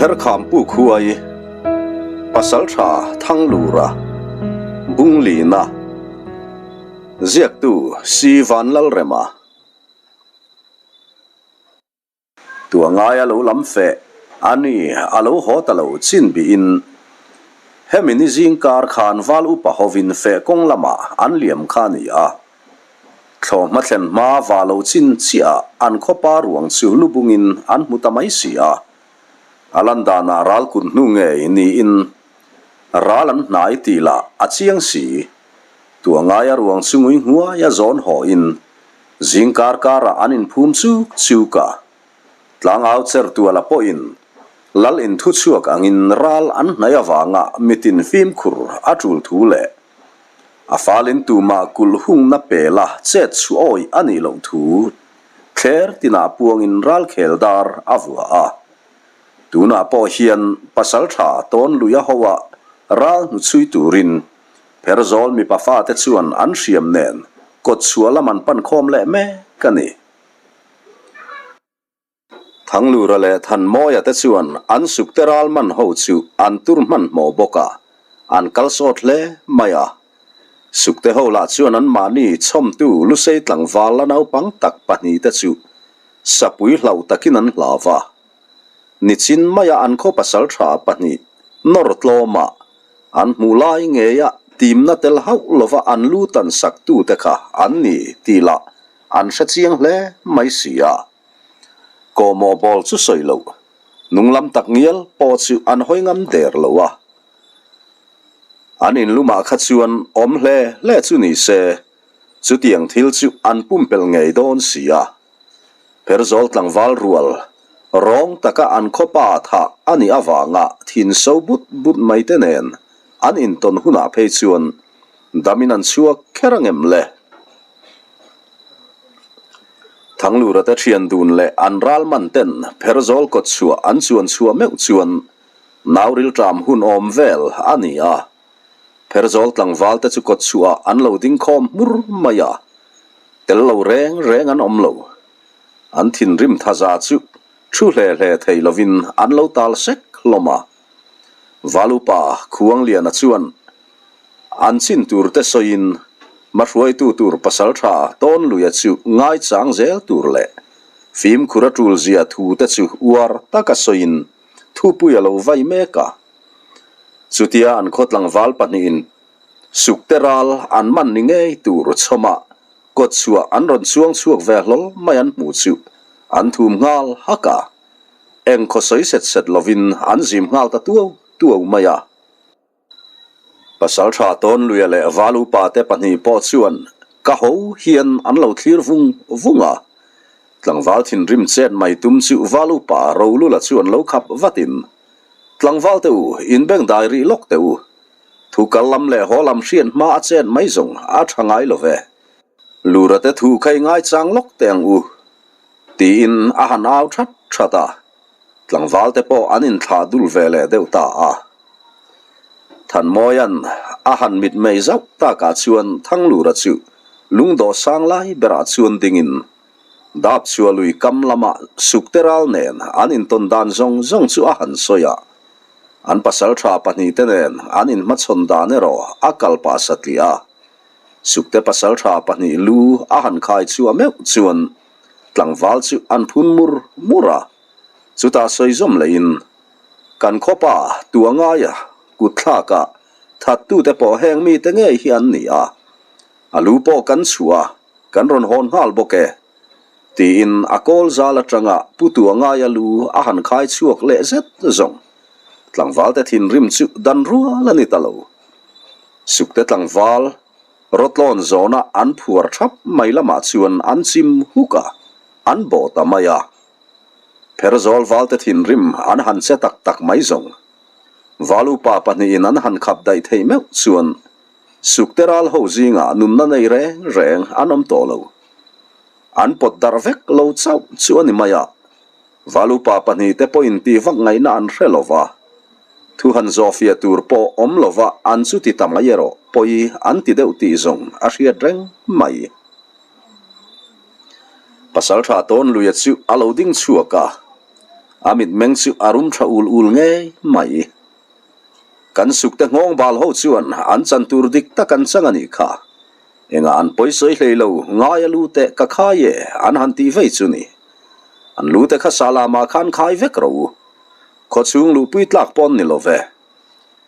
Pherkham Pu Khuai, Pasaltha Thanglura, Bunglina, Ziaktu Si Vanlalrema. Tua ngaia lo lam feh a ni, a lo haw ta lo chin bihin hemi ni zingkar khan val upa hovin feh kawng lamah an liam kha a ni a. Thlawhhma thlen hma va lo chin chiah an khawpa ruang chu lu bungin an hmu ta mai si a. A lan danah ral kut hnu ngei niin ral an hnai tih lah a chiang si. Tua ngaia ruang chu ngui nghuaia zawn hawhin Zing kar karah an inphum chuk chuk a, tlangau cher tuala pawhin Lal in thu chhuak angin ral an hnaih avanga mitin fimkhur a tul thu leh a falin tumah kulh hungna pela chet chhuah awih a nih loh thu thler tinah puangin ral khel dar a vuah a. Tunah pawh hian pasaltha tawn luia hoa ral hnuchhui turin Pherzawl mipa fate chuan an hriam nen kawt chhuah lam an pan khawm leh mek a ni. Thanglura leh Thanmawia te chuan an sukte ral man ho chu an tur hmanhmawh bawk a, an kal sawt hle mai a. Sukte ho lah chuan anmahni chhawmtu Lusei tlangval la naupang tak pahnihte chu sapui hlauh takin an hlau va. Nichin maia an khaw pasaltha pahnih nawr tlawmah an hmuh lai ngeia timna tel hauh lova an lu tan sak tute kha an ni tih lah an hre chiang hle mai si a. Kawhmawh bawl chu sawi loh, nunglam tak ngial pawh chu an hawi ngam der lo a. An inlumah kha chuan awm hle hle chu ni se, chutiang thil chu an pumpelh ngei dawn si a. Pherzawl tlangval rual rawng taka an khawpa thah a nih avanga thin so but but mai te nen an intawn hunah phei chuan damin an chhuak kher ang em le? Thanglura te thian dun leh an ral man ten Pherzawl kawt chhuah an chuan chhuah meuh chuan nau rilṭam hun awm vel a ni a. Pherzawl tlangval te chu kawt chhuah an lo ding khawm hmur mai a. Tel lo reng reng an awm lo. An thinrim thaza chu thu hle hle thei lovin an lo tal sek hlawm a. Valupa Khuangliana chuan an chin tur te sawiin hmahruaitu tur pasaltha Tawnluia chu ngaichang zel tur leh fimkhur a tul zia thu te chu uar taka sawiin thupui a lo vai mek a. Chutia an khaw tlangval pahnihin Sukte ral an man ni ngei tur chhawmah kawt chhuah an rawn chuang chhuak ve hlawl mai an hmuh chu an thum nghal hak a, eng khaw sawi set set lovin an zim nghal ta tuau tuau mai a. Pasaltha Tawnluia leh Val upa te pahnih pawh chuan ka ho hian an lo thlir vung vung a, tlangval thinrim chet mai tum chu Val upa Rolula chuan lo khap vatin, Tlangval te u, inbeng dai rih lawk teh u, Thu kal lam leh haw lam hriat hma a chet mai zawng a tha ngai lo ve. Lura te thu kha i ngaichang lawk teh ang u, tiin a han au that that a. Tlangval te pawh an inthlah dul ve leh deuh ta a. Thanmawia'n a han mitmei zauh takah chuan Thanglura chu lungdawh sang lai berah chuan dingin dap chhuah lui kam lama sukte ral nen an intawn dan zawng zawng chu a han sawi a. An pasal tha pahnihte nen an inhmachhawn dan erawh a kal pah satliah a. Sukte pasal tha pahnih lu a han khai chhuah meuh chuan tlangval chu an phun mur mur a. Chutah sawi zawm lehin, Kan khawpa tua ngaia kut thlaka thattute pawh heng mite ngei hi an ni a. A lu pawh kan chhuah a, kan rawn hawn nghal bawk e. Tiin a kawl zal atanga Pu Tuangaia lu a han khai chhuak leh zet zawng. Tlangvalte thinrim chu dan rual a ni ta lo. Sukte tlangval rawtlawn zawna an phuar thap mai lamah chuan an chim huk a, an bawh ta mai a. Pherzawl valte thinrim an han che tak tak mai zawng. Val upa pahnihin an han khap daih theih meuh chuan Sukte ral ho zingah nunna nei reng reng an awm tawh lo. An pawt darh vek lo chauh chu a ni mai a. Val upa pahnihte pawhin tih vak ngaihna an hre lo va. Thu han zawhfiah tur pawh awm lo va an chu ti ta mai erawh pawi an ti deuh tih zawng a hriat reng mai. Pasaltha Tawnluia chu a lo ding chhuak a. A mitmeng chu a rum tha ul ul ngei mai. Kan sukte nghawng bal ho chuan an chan tur dik tak an chang a nih kha. Engah an pawisawi hlei lo, ngai a lu teh ka khai e an han tih vei chu ni. An lu te kha Salamah khan khai vek rawh u. Khawchhung luhpui tlak pawn ni lo ve.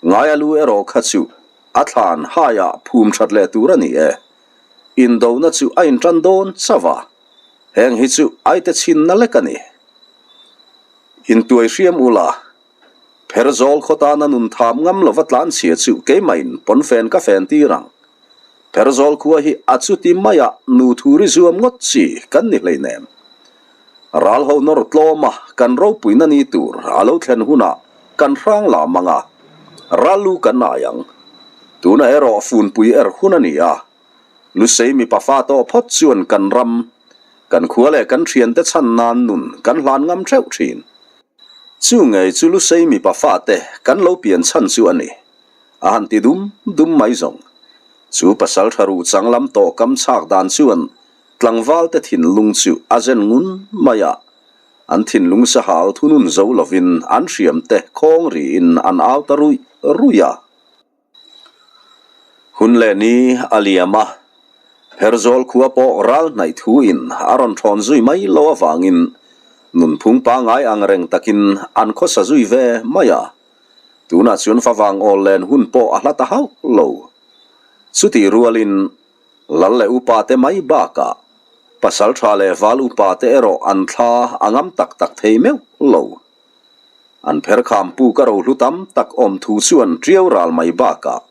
Ngai a lu erawh kha chu a thlan haiah phum that leh tur a ni e. Indona chu a intan dawn chauh a, heng hi chu aite chhinna lek a ni. Intuai hriam ula, Pherzawl khaw tana nun tham ngam lova tlanchhia chu keimahin pawnfen ka fen tir ang. Pherzawl khua hi a chuti maia nu thuri zuam ngawt chi kan ni hleinem. Ral ho nawr tlawma kan ropuina ni tur a lo thlen hunah kan hrang la mang a, ral lu kan ai ang. Tuna erawh funpui er hun a ni a, Lusei mipa fa tawh phawt chuan kan ram, kan khua leh kan thiante chhan nan nun kan hlan ngam theuh thin. Chu ngei chu Lusei mipa fate kan lo pian chhan chu a ni. A han ti dum dum mai zawng. Chu pasal tha ruh chang lam tawh kam chhak dan chuan tlangval te thinlung chu a zen ngun mai a. An thinlung sahal thunun zo lovin an hriam te khawng riin an au ta ruih ruih a. Hun leh ni a liam a, Pherzawl khua pawh ral hnaih thu in a rawn thawn zui mai lo avangin nunphung pangai ang reng takin an khawsa zui ve mai a. Tunah chuan favang awl len hun pawh a hla ta hauh lo. Chutih rualin Lal leh upa te mai bakah pasal tha leh val upa te erawh an thla a ngam tak tak thei meuh lo. An pherkham pu ka rohlu tam tak awm thu chuan ṭiau ral mai bakah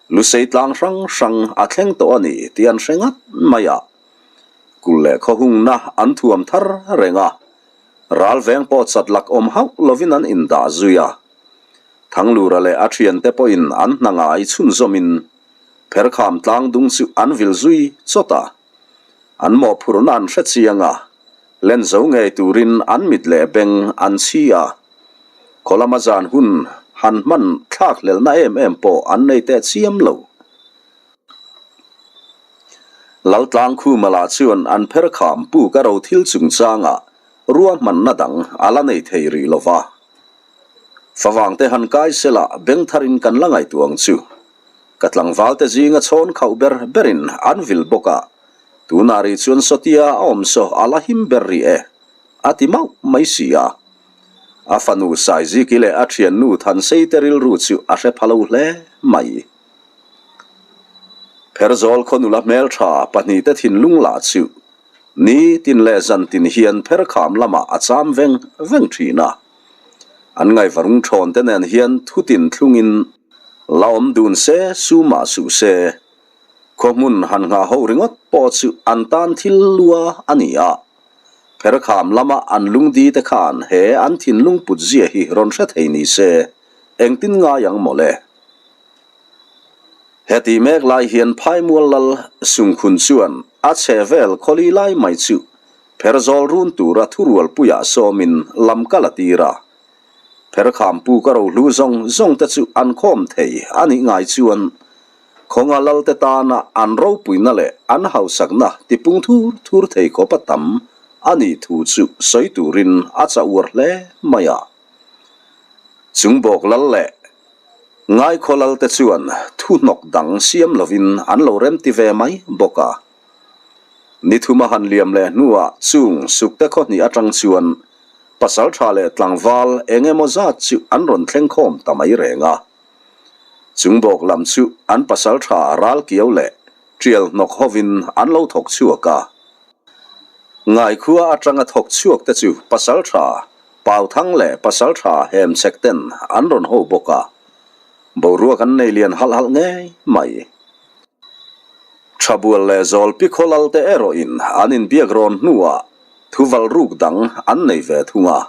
Lusei tlang hrang hrang a thleng tawh a ni tih an hre ngat mai a. Kul leh khawhungna an thuam thar reng a, ral veng pawh chat lak awm hauh lovin an indah zui a. Thanglura leh a ṭhiante pawhin an hna ngai chhunzawmin pherkham tlang dung chu an vil zui chawt a. An mawhphurhna an hre chiang a, Len zo ngei turin an mit leh beng an chhi a, khaw lama zan hun han hman thlak hlelna em em pawh an nei teh chiam lo. Laltlang Khuma lah chuan an pher kham puk a ro thil chungchangah ruahmanna dang a la nei thei rih lo va. Favangte han kai sela beng tharin kan la ngaihtuah ang chu. Ka tlangvalte zinga chhawn khauh ber berin an vil bawk a, Tunah rih chuan Sawtia a awm saw a la him ber rih e, a ti mauh mai si a. A fanu Saiziki leh a thiannu Thanseite rilru chu a hre pha lo hle mai. Pherzawl khaw nula hmeltha pahnihte thinlung lah chu ni tin leh zan tin hian pherkham lamah a cham veng veng thin a. An ngaivarung thawnte nen hian thutin thlungin la awm dun se su mah suh se. Khaw hmun han nghah ho ringawt pawh chu an tan thil lua a ni a. Pherkham lama an lungdi te khan he an thinlung put zia hi rawn hre thei ni se, engtin ngai ang mawle? Heti mek lai hian Phaimual lal Sungkhun chuan a chhe vel khawli lai mai chu Pherzawl run tura thurualpuiah sawmin lam kal a tir a. Pherkham pu ka rohlu zawng zawng te chu an khawm thei a nih ngai chuan Khawnga lalte tana an ropuina leh an hausakna tipung thur thur thei khawp a tam a nih thu chu sawi turin a chah uar hle mai a. Chung bawk lal leh Ngaikhaw lalte chuan thu hnawk dang siam lovin an lo remti ve mai bawk a. Ni thuma han liam leh hnuah chung sukte khaw hnih atang chuan pasal tha leh tlangval eng emaw zat chu an rawn thleng khawm ta mai reng a. Chung bawk lam chu an pasal tha ral kiau leh tial hnawk hovin an lo thawk chhuak a. Ngaikhua atanga thawk chhuak te chu pasal tha Pauthang leh pasal tha Hemchek ten an rawn ho bawk a, boruak an nei lian halh halh ngei mai. Thabual leh Zawlpi khawlal te erawhin an inbiak rawn hnuah thuval ruk dang an nei ve thung a.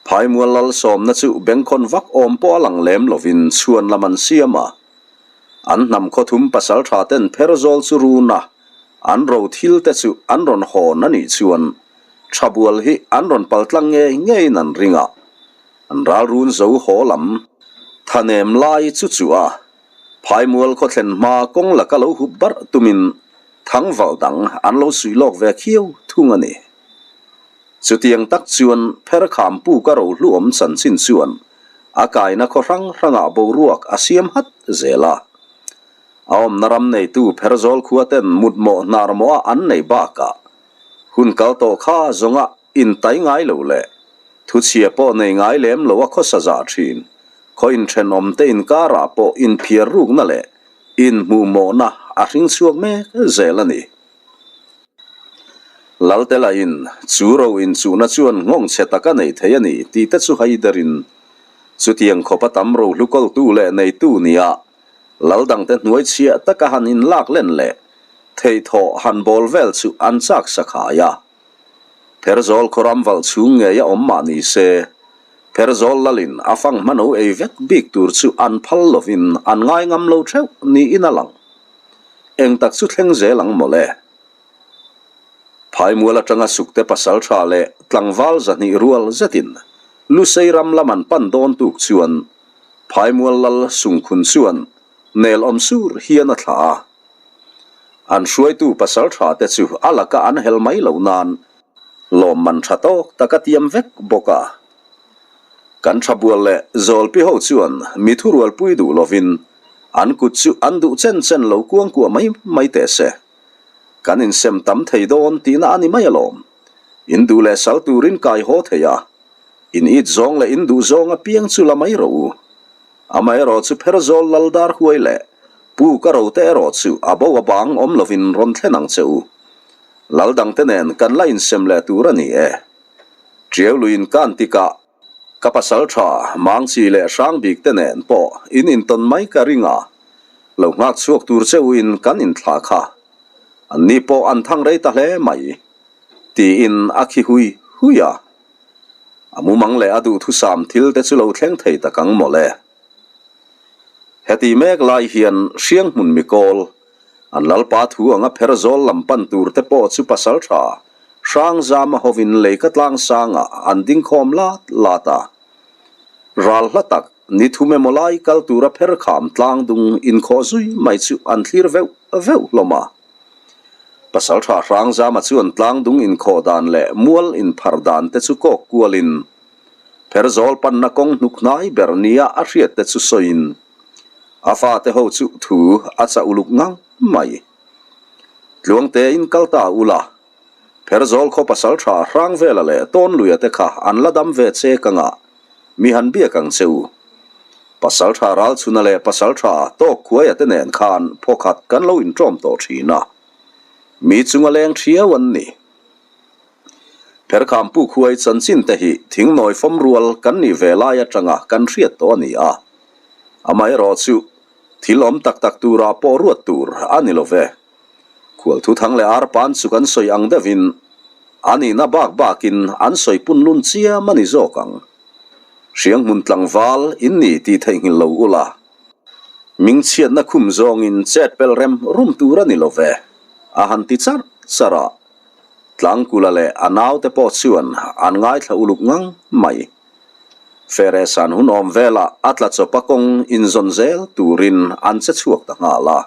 Phaimual lal sawmna chu bengkhawn vak awm pawh a lang lem lovin chhuan lam an siam a. An hnam khawthum pasal tha ten pher zawl chu run a, an ro thil te chu an rawn hawn a nih chuan Thabual hi an rawn pal tlang ngei ngeiin an ring a. An ral run zo haw lam thanem lai chu chu a, Phaimual khaw thlen hma kawng laka lo hup barh tumin thangval dang an lo suih lawk ve khiau thung a ni. Chutiang tak chuan Pherkham puka rohluawm chanchin chuan a kaina khaw hrang hrangah boruak a siam hat zel a. A awmna ram neitu Pherzawl khua ten mutmawh hnarmawha an nei bakah hun kal tawh kha zawnga intai ngai lo leh thuchhia pawh nei ngai lem lo a khawsa zah thin. Khaw inthenawmte inkarah pawh inphiar rukna leh inhmuhmawhna a hring chhuak mek zel a ni. Laltelain chu ro inchuhna chuan nghawng chhe tak a nei thei a ni tih te chu hai derin chutiang khawpa tam rohlu kawltu leh neitu nia lal dangte hnuai chhiah taka han inlak len leh theihthawh han bawl vel chu an chak sakhai a. Pherzawl khaw ram valh chhung ngei a awm mah ni se, Pherzawl lalin a fang hmano ei vek bik tur chu an phal lovin an ngai ngam lo theuh niin a lang. Eng tak chu thleng zel ang mawle. Phaimual atanga sukte pasal tha leh tlangval 200 rual zetin Lusei ram lam an pan dawn tuk chuan Phaimual lal Sungkhun chuan nel awm sur hian a thlah a. An hruaitu pasal tha te chu a laka an hel mai loh nan lawmman tha tawk tak a tiam vek bawk a. Kan tha bual leh zawlpi ho chuan mi thurualpui duh lovin an kut chu an duh chen chen lo kuangkuah mai mai teh se. Kan insem tam thei dawn tihna a ni mai alawm. In duh leh sal turin kai haw thei a, in it zawng leh in duh zawng apiang chu la mai rawh u. Amaherawh chu Pherzawl Laldar huai leh Pu ka rote erawh chu a bo a bang awm lovin rawn thlen ang che u. Lal dangte nen kan la insem leh tur a ni e. Ṭiau luiin kan tikah ka pasal ṭha Mangchi leh Hrangbik te nen pawh in intawn mai ka ring a, lo nghak chhuak tur che u in kan inthlah kha. Anni pawh an thang rei ta hle mai, tiin a khi hui hui a. A mumang leh a duhthusam thil te chu lo thleng thei tak ang mawle. Heti mek lai hian Hrianghmun mikawl, an lalpa thu anga pher zawl lam pan tur te pawh chu pasal tha Hrangzama hovin leika tlang sangah an ding khawm lat lat a. Ral hla tak ni thum emaw lai kal tura pher kham tlang dung inkhawh zui mai chu an thlir veuh veuh hlawm a. Pasalṭha Hrangzama chuan tlangdung inkhawh dan leh mual inphar dan te chu kawk kualin Pherzawl panna kawng hnuk hnai ber nia a hriat te chu sawiin a fate ho chu thu a chah uluk ngang mai. Tluangtein kal ta ula, Pherzawl khaw pasalṭha Hrangvela leh Tawnluia te kha an la dam ve che ka ngah. Mi han biak ang che u. Pasalṭha Ralchhuna leh Pasalṭha Tawkkhuaia te nen khan phawkhat kan lo inṭawm tawh ṭhin a. Mi chunga leng ṭhiau an ni. Pherkham Pukhuai chanchin te hi thingnawi fawm rual kan nih ve lai aṭanga kan hriat tawh a ni a. Amaherawh chu thil awm tak tak turah pawh ruat tur a ni lo ve. Khualthuthang leh arpan chu kan sawi ang deuhin A nihna bak bakin an sawi pun lun chiam a ni zawk ang. Hrianghmun tlangval in ni tih theihnghilh lo ula. Mingchhiatna khum zawngin chet pel rem rum tur a ni lo ve, a han ti charh charh a. Tlangkula leh a naute pawh chuan an ngaithla uluk ngang mai. Feresan hun awm velah a tla chawpa kawng inzawn zel turin an che chhuak ta nghal a.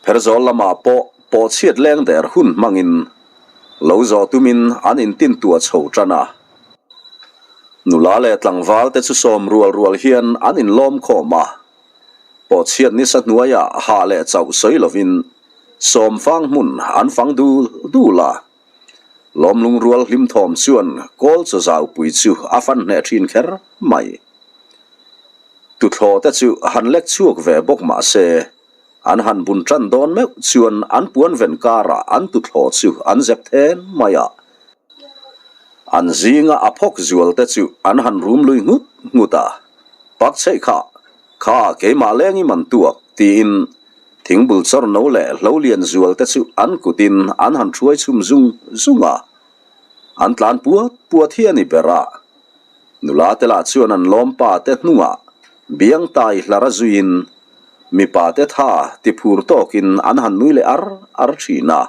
Pherzawl lamah pawh pawhchhiat leng der hun hmangin lo zawh tumin an intintuah chho tan a. Nula leh tlangval te chu sawm rual rual hian an inlawm khawm a. Pawhchhiat nisa hnuaiah hah leh chauh sawi lovin sawmfang hmun an fang dul dul a. Lawmlung rual hlimthawm chuan kawl chaw zaupui chu a fan hneh thin kher mai. Tuthlawh te chu han lek chhuak ve bawk mah se, an han bun tan dawn meuh chuan an puan ven karah an tuthlawh chu an zep then mai a. An zinga a phawk zual te chu an han rum lui nghut nghut a, Pak chheih kha, kha keimah leng i man tuak, tiin thingbul chawr no leh hlo lian zual te chu an kutin an han hruai chhum zung zung a. An tlan puat puat hi a ni ber a. Nula te lah chuan an lawmpa te hnungah biang tai hlar a zuiin mipa te tha ti phur tawkin an han nui leh ar ar thin a.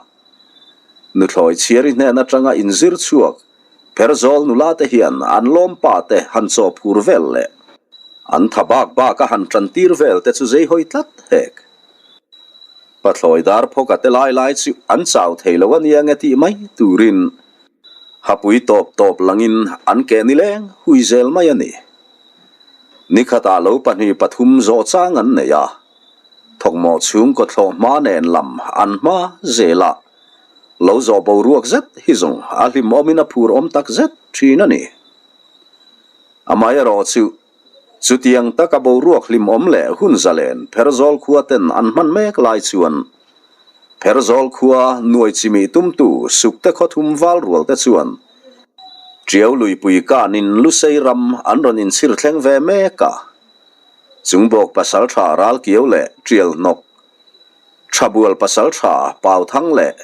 Nuthlawi chhiari hnen atanga inzir chhuak Pherzawl nula te hian an lawmpa te han chaw phur vel leh an tha bak bak a han tan tir vel te chu zei hawi tlat hek. Pathlawi dar phawka te lai lai chu an chau thei lo a nia nge tih mai turin. Hapui tawp tawp langin an ke nileng hui zel mai a ni. Nikhatah lo pahnih pathum zawh chang an nei a, thawkmawh chhungkaw thlawh hma nen lam an hma zel a, lo zawh boruak zet hi zawng a hlimawmin a phur awm tak zet thin a ni. Amaherawh chu Chutiang taka boruak hlimawm leh hun zalen Pherzawl khua ten an hman mek lai chuan Pherzawl khua nuai chimih tumtu Sukte khawthum val rual te chuan Tiau luipui kanin Lusei ram an rawn inchhir thleng ve mek a. Chungbawk pasaltha Ralkiau leh Tial hnawk, Thabual pasaltha Pauthang leh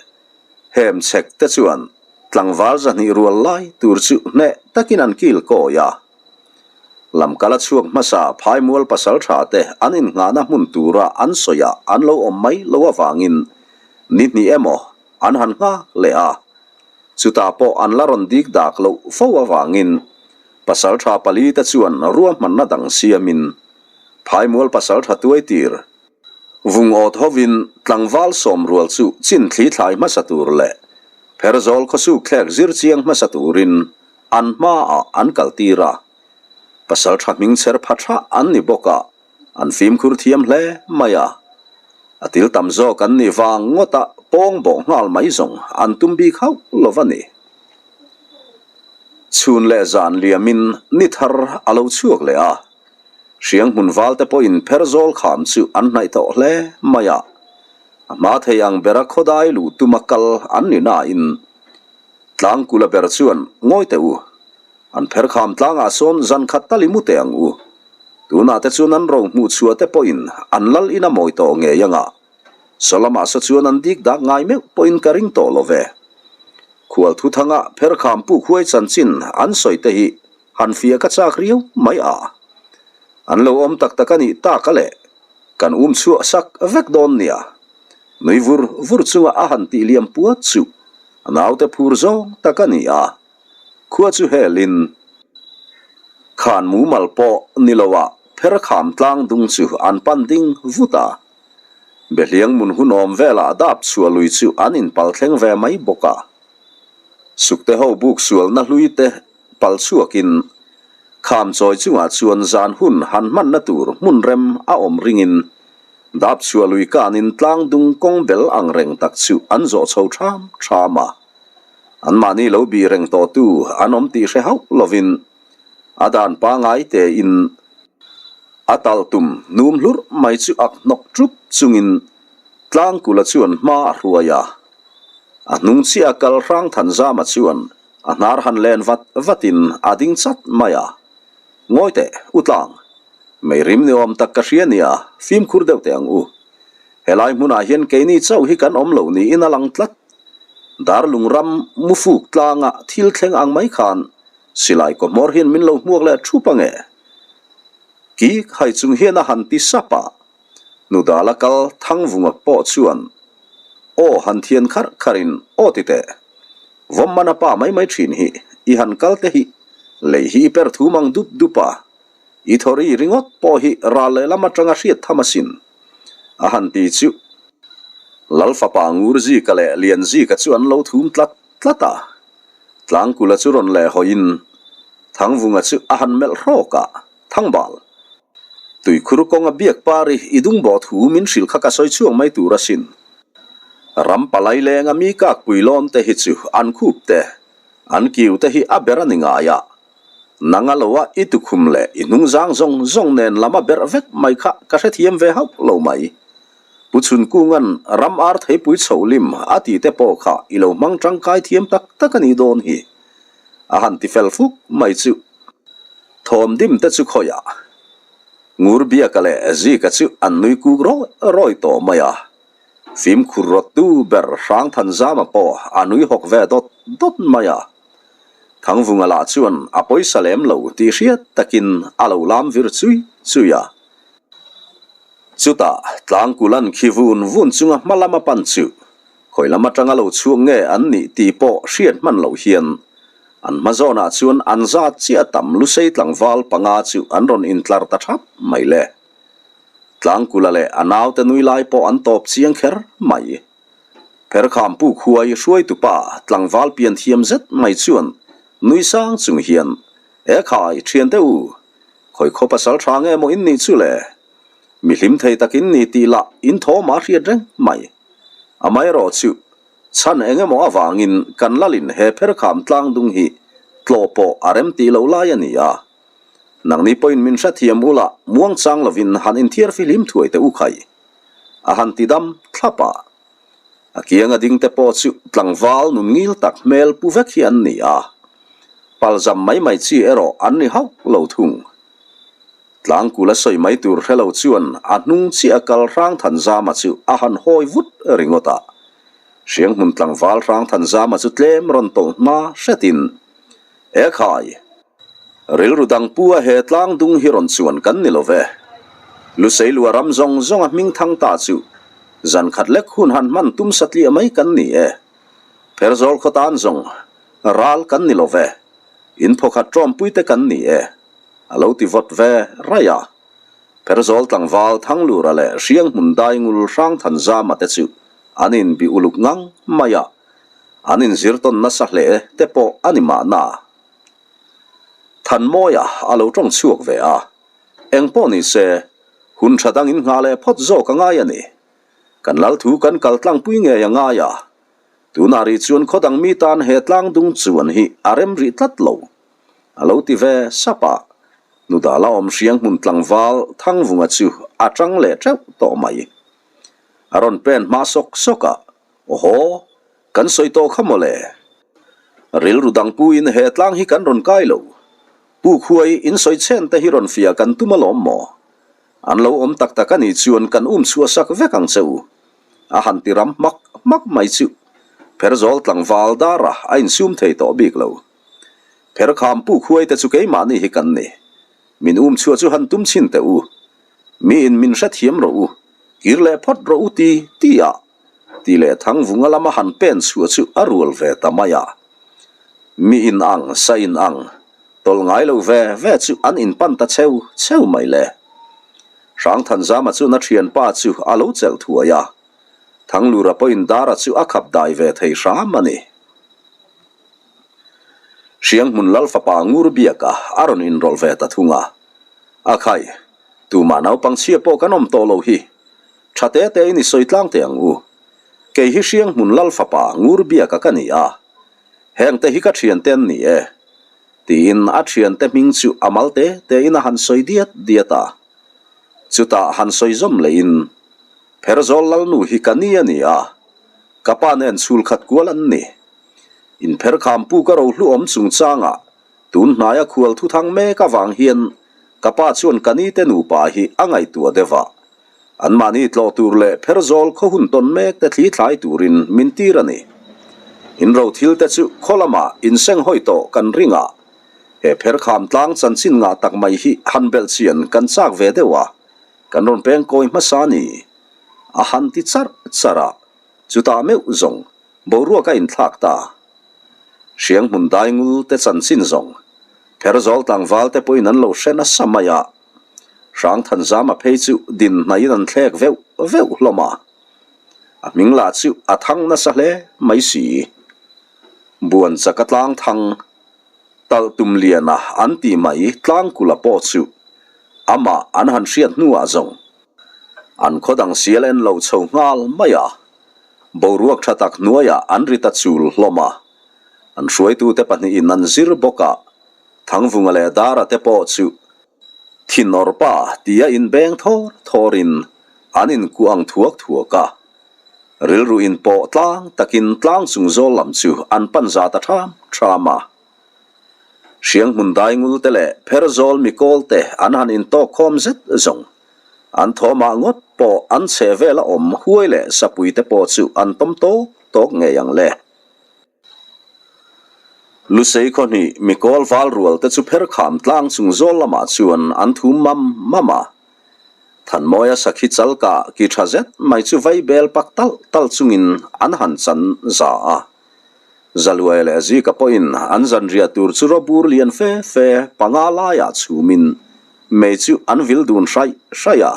Hemchhek te chuan tlangval zahnih rual lai tur chu hneh takin an kil kawi a. Lamkala chhuak hmasa Phaimual pasaltha te an innghahna hmun tura an sawiah an lo awm mai lo avangin ni hnih emaw an han nghak leh a. Chutah pawh an la rawn dik dak loh fo avangin pasaltha pali te chuan ruahmanna dang siamin Phaimual pasaltha tuaitir vung awt hovin tlangval sawmrual chu chin thli thlai hmasa tur leh Pherzawl khawsuk thlek zir chiang hmasa turin An hmaah an kaltir a, pasal tha hming chher pha tha an ni bawk a, an fimkhur thiam hle mai a. A til tam zawk an nih vang ngawta pawng bawh nghal mai zawng an tum bik hauh lo va ni. Chhun leh zan liamin ni thar a lo chhuak leh a, hriang hmun valte pawhin pher zawl kham chu an hnaih tawh hle mai a. A hma thei ang bera khawdai luh tuma kal an ni nain Tlangkula ber chuan, Ngawi teh u, an pher kham tlangah sawn zan khat tal i mu teh ang u. Tunah te chuan an ro hmuh chhuah te pawhin an lal in a mawi tawh ngei anga. Saw lamah saw chuan an dik dak ngai meuh pawhin ka ring tawh lo ve. Khual thuthanga pher kham puk huai chanchin an sawi te hi han fiah ka chak riau mai a. An lo awm tak tak a nih tak a le, kan um chhuah sak vek dawn nia. Nui vur vur chunga a han tih liam puat chu a naute phur zawng tak a ni a, khua chu helin khan mumal pawh ni loah pher kham tlang dung chu an pan ding vut a. Behliang mun hun awm velah dap chhuah lui chu an inpal thleng ve mai bawk a. Sukte ho buk sualna hlui te pal chhuakin kham chawi chungah chuan zan hun han hmanna tur hmun rem a awm ringin Dap chhuah lui kanin tlang dung kawng bel ang reng tak chu an zawh chho ṭham ṭham a. Anmahni lo bih reng tawhtu an awm tih hre hauh lovin a dan pangai tein a talh tum hnum hlurh mai chu ak hnawk ṭup chungin Tlangkula chuan hma a hruai a. A hnung chiah a kal hrang Thanzama chuan a hnar han len vat vatin a ding chat mai a. Ngawi teh, u Tlang! Mei rim ni awm tak ka hria nia, fimkhur deuh teh ang u. Helai hmunah hian keini chauh hi kan awm lo niin a lang tlat. Darlung ram mufuk tlanga thil thleng ang mai khan silai kawhmawr hian min lo hmuak leh thup ange. Kik hai chung hian a han ti sap a, Nudala kal Thangvunga pawh chuan aw han thian kharh kharhin aw ti teh. Vawmmana pa mai mai thin hi i han kal te hi lei hi i per thum ang dup dup a. I thawri ringawt pawh hi ral lehlam atanga hriat tham asin, a han ti chu. Lal fapa Ngurzika leh Lianzika chu an lo thum tlat tlat a. Tlangkula chu rawn leh hawiin Thangvunga chu a han melh hrawk a, Thangbal, tuikhur kawnga biak pari i dungbawh thu min hrilh kha ka sawi chhuak mai tur asin. Ram palai lenga mi kakpui lawn te hi chu an khup te, an kiu te hi a ber a ni ngai a. Nang a lo a i tukhum leh i hnungzang zawng zawng nen lam a berh vek mai kha ka hrethiam ve hauh lo mai. Pu Chhunkunga'n ram ar theipui chho lim a tih te pawh kha i lo hmang tangkai thiam tak tak a nih dawn hi. A han ti fel fuk mai chu. Thawm dim te chu khawiah Ngurbiaka leh Zika chu an nui kuk rawi rawi tawh mai a. Fimkhur rawttu ber Hrangthanzama pawh a nui hawk ve dawt dawt mai a. Thangvunga lah chuan a pawisa lem lo tih hriat takin a lo lam vir chui chui a. Chutah Tlangkulan khi vun vun chunga hma lama pan chu khawi lam atanga lo chhuak nge an nih tih pawh hriat hman loh hian an hma zawnah chuan an zat chiah tam lusei tlangval panga chu an rawn intlar ta thap mai le. Tlangkula leh a naute nui lai pawh an tawp chiang kher mai. Pherkham pu khuai hruaitupa tlangval pian thiam zet mai chuan nui sang chung hian, E khai, thiante u, khawi khaw pasal tha nge maw in nih chu le? Mi hlim thei tak in ni tih lah in thawm a hriat reng mai. Amaherawh chu, chhan eng emaw avangin kan lalin he pherkham tlang dung hi tlawh pawh a rem tih loh lai a ni a. Nangni pawhin min hrethiam ula muangchang lovin han inthiar fihlim thuai teh u khai. A han ti dam thlap a. A kianga ding te pawh chu tlangval nun ngil tak hmel pu vek hi an ni a. Palzam mai mai chi erawh an ni hauh lo thung. Tlangkul a sawi mai tur hre lo chuan a hnung chiah a kal Hrangthanzama chu a han hawi vut ringawt a. Hrianghmun tlangval Hrangthanzama chu tlem rawn tawlh hma hretin, E khai! Rilru dang pu a he tlang dung hi rawn chuan kan ni lo ve. Luseilua ram zawng zawng a hming thang ta chu zan khat lek hun han hman tum satliah mai kan ni e. Pherzawl khaw tan zawng ral kan ni lo ve. In phawkhat tawmpui te kan ni e. A lo ti vawt ve raih a. Pherzawl tlangval Thanglura leh Hrianghmun Daingul Hrangthanzama te chu an inbih uluk ngang mai a. An inzir tawn nasa hle te pawh a ni mahna. Thanmawia a lo tawng chhuak ve a, eng pawh ni se, hun tha dang in nghah leh phawt zawk a ngai a ni. Kan lal thu kan kal tlangpui ngei a ngai a, tunah rih chuan khaw dang mi tan he tlang dung chuan hi a rem rih tlat lo, a lo ti ve sap a. Nudala awm hriang hmun tlangval Thangvunga chu a tang leh teuh tawh mai. A rawn pen hma sawk sawk a, Awhaw! Kan sawi tawh kha mawle. Rilru dang puin he tlang hi kan rawn kai lo. Pu Khuai in sawi chhen te hi rawn fiah kan tum alawm maw? An lo awm tak tak a nih chuan kan um chhuah sak vek ang che u. A han ti ram hmak hmak mai chu. Pherzawl tlangval dara a insum thei tawh bik lo. Pherkham Pu Khuai te chu keimahni hi kan ni. Min um chhuah chu han tum chhin teh u. Miin min hrethiam rawh u. Kir leh phawt rawh u ti ti a. Ti leh Thangvunga lama han pen chhuah chu a rual ve ta mai a. Mi in ang, sa in ang, tawlh ngai lo ve ve chu an inpan ta cheu cheu mai le. Hrangthanzama chuan a thianpa chu a lo chelh thuai a. Thanglura pawhin Dara chu a khap dai ve thei hram a ni. Hrianghmun Lal fapa Ngur Biaka a rawn inrawlh ve ta thung a. A khai, tumah naupang chhia pawh kan awm tawh lo hi. Tha te te in i sawi tlang teh ang u. Kei hi Hrianghmun Lal fapa Ngur Biaka ka ni a. Heng te hi ka thiante an ni e. Tiin a thiante hming chu a mal te te in a han sawi diat diat a. Chutah han sawi zawm leh in, Pherzawl Lalnu hi ka ni a ni a. Ka pa nen chhul khat kual an ni. In pherkham pu ka rohlu awm chungchangah Tun hnaia khual thuthang mek avang hian ka pa chuan ka nite nupa hi a ngaihtuah deuh a. Anmahni tlawh tur leh pherzawl khaw hun tawn mek te thli thlai turin min tir a ni. In ro thil te chu khaw lamah insenghawi tawh kan ring a. He pherkham tlang chanchin ngah tak mai hi han belh chian kan chak ve deuh a, kan rawn peng kawi hmasa a ni. A han ti charh charh a, chutah meuh zawng boruak a inthlak ta. Hrianghmun daingul te chanchin zawng Pherzawl tlangval te pawhin an lo hre nasa mai a, Hrangthanzama phei chu din hnaihin an thlek veuh veuh hlawm a, a hming lah chu a thang nasa hle mai si. Buan chaka tlang thang talh tum liana an tih mai tlangkula pawh chu amah an han hriat hnuah zawng an khaw dang sial en lo chho nghal mai a. Boruak tha tak hnuaiah an ri ta chul hlawm a, an hruaitute pahnihin an zir bawk a, Thangvunga leh Dara te pawh chu thinawrpa tia inbeng thawr thawrin an inkuah ang thuak thuak a, rilru inpawh tlang takin tlang chung zawl lam chu an pan za ta ṭham ṭham a. Hrianghmun daingul te leh Pherzawl mikawl te an han intawk khawm zet zawng. An thawmah ngawt pawh an chheh vela awm huai leh sapui te pawh chu an tawm tawk tawk ngei ang le. Lusei khawhnih mikawl val rual te chu pherkham tlang chung zawl lamah chuan an thum mam mam a. Thanmawia sakhi chalkah ki tha zet mai chu vai bel pak talh talh chungin an han chan za a. Zaluai leh Zika pawhin an zanriah tur chu rawbur lian fe fe panga laiah chhumin mei chu an vil dun hraih hraih a.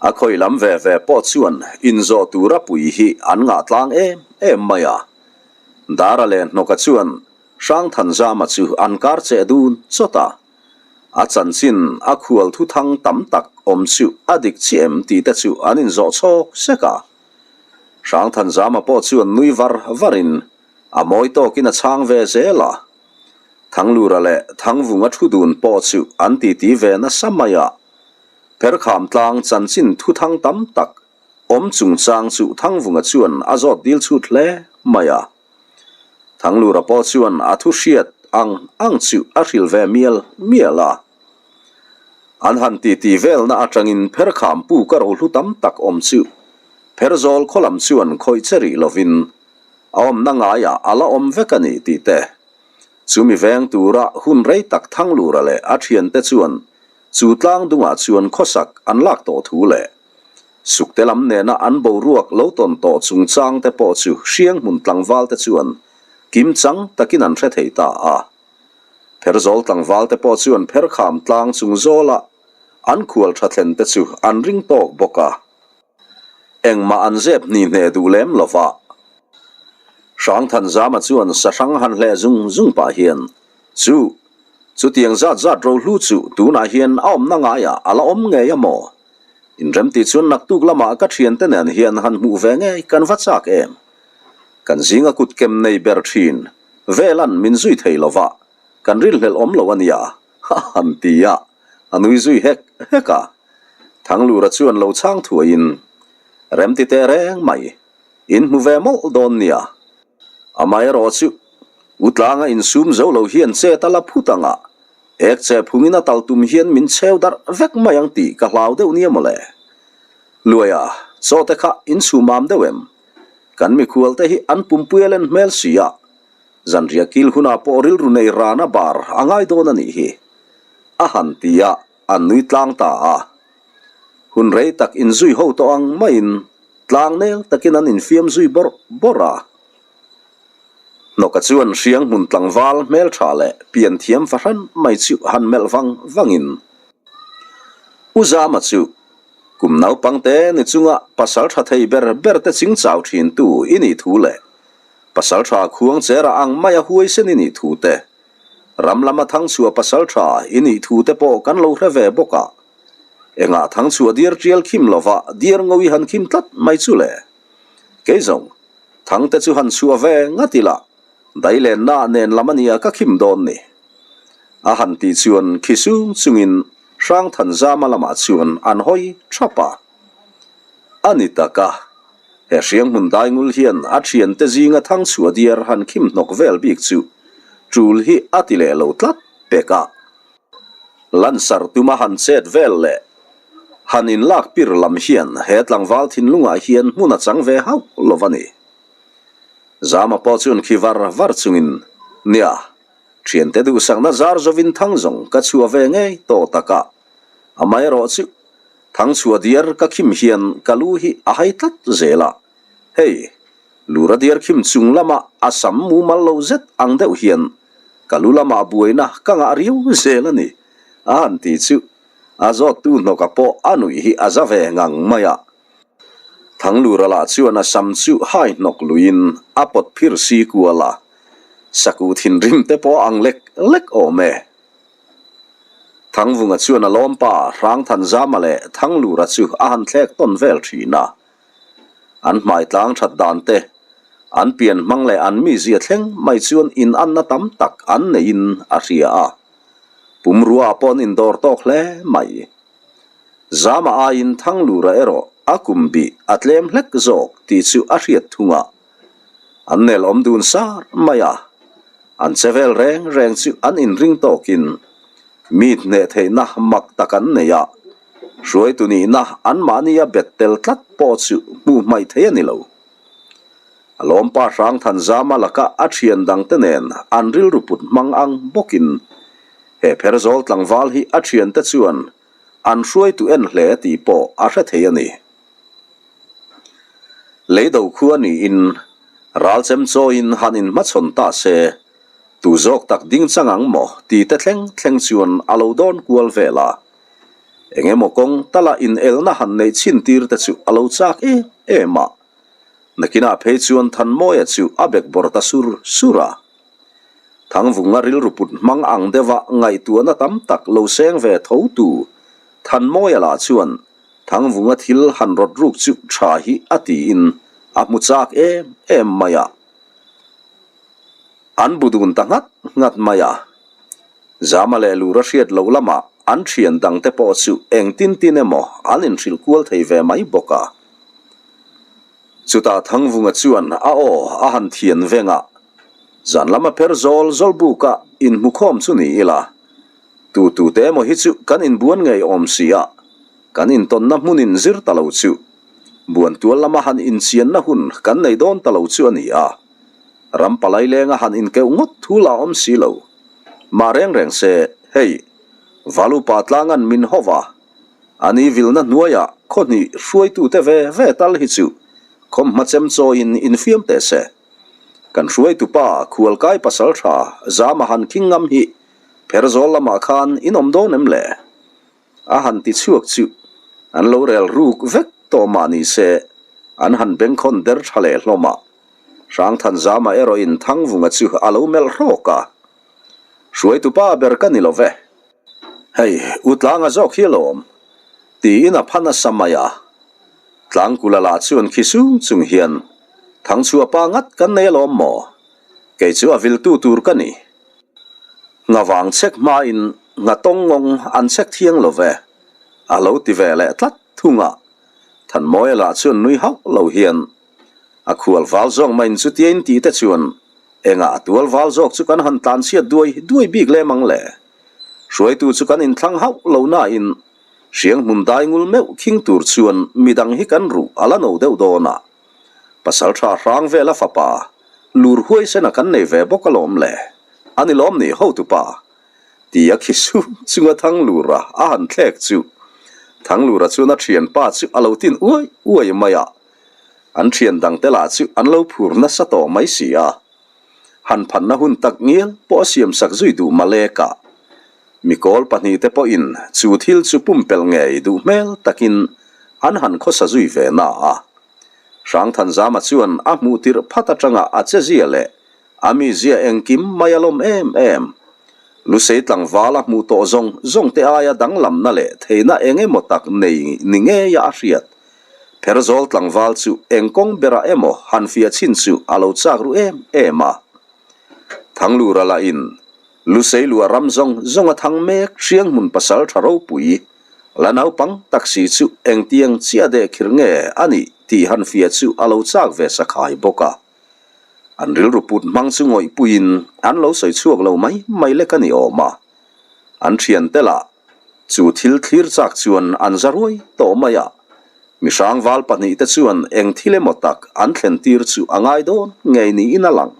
A khawi lam ve ve pawh chuan inzawh tura pui hi an ngah tlang em em mai a. Dara leh Hnawka chuan Hrangthanzama chu an kar cheh dun chawt a. A chanchin a khual thuthang tam tak awm chu a dik chiah em tih te chu an inzawh chhawk sek a. Hrangthanzama pawh chuan nui var varin a mawi tawkin a chhang ve zel a. Thanglura leh Thangvunga thu dun pawh chu an titi ve nasa mai a. Pherkham tlang chanchin thuthang tam tak awm chungchang chu Thangvunga chuan a zawt dil chhut hle mai a. Thanglura pawh chuan a thu hriat ang ang chu a hrilh ve mial mial a. An han titi velna atangin Pherkham pu ka rohlu tam tak awm chu Pherzawl khaw lam chuan khawih che rih lovin a awmna ngaiah a la awm vek a ni tih te. Chumi veng tura hun rei tak Thanglura leh a thiante chuan chu tlang dungah chuan khawsak an lak tawh thu leh Sukte lam nena an boruak lo tawn tawh chungchang te pawh chu Hrianghmun tlangval te chuan kimchang takin an hre thei ta a. Pherzawl tlangval te pawh chuan Pherkham tlang chung zawla an khual tha thlen te chu an ring tawk bawk a. Engmah an zep hni hne duh lem lo va. Hrangthanzama chuan sahrang han hleh zung zung pah hian chu chutiang zat zat rohlu chu tunah hian a awmna ngaiah a la awm ngei a maw? Inremti chuan naktuk lamah ka thiante nen hian han hmuh ve ngei kan va chak em? Kan zinga kut kem nei ber thin velan min zui thei lo va, kan rilhlelh awm lo a nia, a han ti a, a nui zui hek hek a. Thanglura chuan lo chhang thuaiin, Remti teh reng mai, in hmu ve mawlh dawn nia. Amaherawh chu, U Tlanga insum zo lo hian chet a la phut ang a, Ek che phungin a tal tum hian min cheu darh vek mai ang tih ka hlau deuh nia mawle. Luaia, chaw te kha in chhum am deuh em? Kan mikhual te hi an pumpui a len hmel si a, zanriah kil hunah pawh rilru nei rana bar a ngai dawn a nih hi. A han ti a, an nui tlang ta a. Hun rei tak inzui ho tawh ang maiin tlang nel takin an infiam zui bawrh bawrh a. Hnawka chuan hriang hmun tlangval hmeltha leh pian thiam fahran mai chu han melh vang vangin U Zama chu kum naupangte ni chunga pasal tha thei ber ber te ching chau thintu i nih thu leh pasal tha khuang chera ang maia huaisen i nih thu te, ram lama thangchhuah pasal tha i nih thu te pawh kan lo hre ve bawk a. Engah thangchhuah diar tial khim lova diar ngo i han khim tlat mai chu le? Kei zawng Thangte chu han chhuah ve ngat ila, dailenna nen lam a nia ka khim dawn ni. A han tih chuan khi sung chungin Hrangthanzama lamah chuan an hawi thap a. A ni tak a, he hrianghmun daingul hian a thiante zinga thang chhuah diar han khim hnawk vel bik chu tul hi a ti leh lo tlat pek a. Lansar tuma han chet vel leh han inlak pir lam hian he tlangval thinlungah hian hmun a chang ve hauh lo a ni. Zama pawh chuan khi var var chungin, Nia, thiante duhsakna zar zovin thang zawng ka chhuah ve ngei tawh tak a, amaherawh chu thang chhuah diar ka khim hian ka lu hi a hai tlat zel a, hei, Lura diar khim chung lama a sam mumal lo zet ang deuh hian ka lu lamah buaina ka ngah riau zel a ni, a han ti chu a zawttu hnawka pawh a nuih hi a za ve ngang mai a. Thanglura lah chuan a sam chu hai hnawk luiin a pawt phir si kual a, sakuh thinrim te pawh a ang lek lek awm e. Thangvunga chuan a lawmpa Hrangthanzama leh Thanglura chu a han thlek tawn vel thin a. An hmai tlang that dan te, an pian hmang leh an mizia thleng mai chuan inanna tam tak an neihin a hria a. Pumrua pawh an indawr tawk hle mai. Zama aiin Thanglura erawh a kum bih a tlem hlek zawk tih chu a hriat thung a. An nel awm dun sar mai a, an che vel reng reng chu an inring tawkin Mi hneh theihna mak tak an nei a, hruaitu nihna anmahnia bet tel tlat pawh chu hmuh hmaih thei a ni lo. A lawmpa Hrangthanzama laka a thian dangte nen an rilru put hmang ang bawkin he Pherzawl tlangval hi a thiante chuan an hruaitu en hle tih pawh a hre thei a ni. Leido khua niin ralchem chawiin han inhmachhawn ta se, Tu zawk tak ding chang ang maw? ti te thleng thleng chuan a lo dawn kual vel a. Eng emaw kawng tala inelna han neih chhin tir te chu a lo chak em em a. Nakinah phei chuan Thanmawia chu a bekbawr ta sur sur a. Thangvunga rilru put hmang ang deuha ngaihtuahna tam tak lo seng ve tho tu Thanmawia lah chuan Thangvunga thil han rawt ruk chu tha hi a tiin a hmu chak em em mai a. An bu dun ta nghat nghat mai a. Zama leh Lura hriat loh lamah an thian dangte pawh chu engtin tin emaw an inhrilh kual thei ve mai bawk a. Chutah Thangvunga chuan a aw a han thian veng a, zan lama pher zawl zawl buka inhmukhawm chu ni ila, tu tute emaw hi chu kan inbuan ngei awm si a, kan intawnna hmunin zir ta lo chu buan tual lama han inchianna hun kan nei dawn ta lo chu a ni a, ram palai lenga han inkeuh ngawt thu la awm si lo. Mah reng reng se, hei, Valupa tlangan min ho va, A ni vilna hnuaiah khaw hnih hruaitute ve ve tal hi chu khawmhma chem chawiin infiam teh se. Kan hruaitupa khualkai pasal tha Zama han khing ngam hi Pherzawl lamah khan in awm dawn em le? A han ti chhuak chu an lo rel ruk vek tawh mah ni se an han bengkhawn der tha leh hlawm a. Hrangthan Zama erawhin Thangvunga chu a lo melh hrawk a. Hruaitupa ber ka ni lo ve. Hei, u Tlanga zawk hi alawm, tiin a pha nasa mai a. Tlangkula lah chuan khi sung chung hian, Thangchhuah pa ngat kan nei alawm maw? Kei chu a viltu tur ka ni. Nghavang chhek hmain nghatawng ngawng an chhek thiang lo ve, a lo ti ve leh tlat thung a. Thanmawia lah chuan nui hauh lo hian, A khual val zawk maiin chutia in tih te chuan Engah a tual val zawk chu kan han tlanchhiat duai duai bik lem ang le? Hruaitu chu kan inthlang hauh lo nain hriang hmun dai ngul meuh khing tur chuan midang hi kan ruh a la no deuh dawn a. Pasaltha hrang vela fapa lur huaisena kan nei ve bawk alawm le? A ni lawm ni hotupa? Ti a khi sung chunga Thanglura a han thlek chu Thanglura chuan a thianpa chu a lo tin uai uai mai a. An thian dangte lah chu an lo phur nasa tawh mai si a, han phanna hun tak ngial pawh a siamsak zui duh malek a. Mikawl pahnihte pawhin chu thil chu pumpelh ngei duh hmel takin an han khawsa zui ve na a. Hrangthanzama chuan a hmuh tirh phat atanga a chezia leh A mizia engkim mai a lawm em em. Lusei tlangval a hmuh tawh zawng zawng te aia danglamna leh theihna eng emaw tak nei ni ngeia a hriat. Pherzawl tlangval chu eng kawng berah emaw han fiah chhin chu a lo chak ru em em a. Thanglura lahin Lusei luah ram zawng zawng a thang mek hriang hmun pasal tha ropui la naupang tak si chu engtiang chiah deh khir nge a nih tih han fiah chu a lo chak ve sakhai bawk a. An rilru put hmang chu ngawihpuiin an lo sawi chhuak lo mai mai lek a ni awm a. An thiante lah chu thil thlir chak chuan an za ruai tawh mai a. Mihrang val pahnihte chuan eng thil emaw tak an thlen tir chu a ngai dawn ngei niin a lang.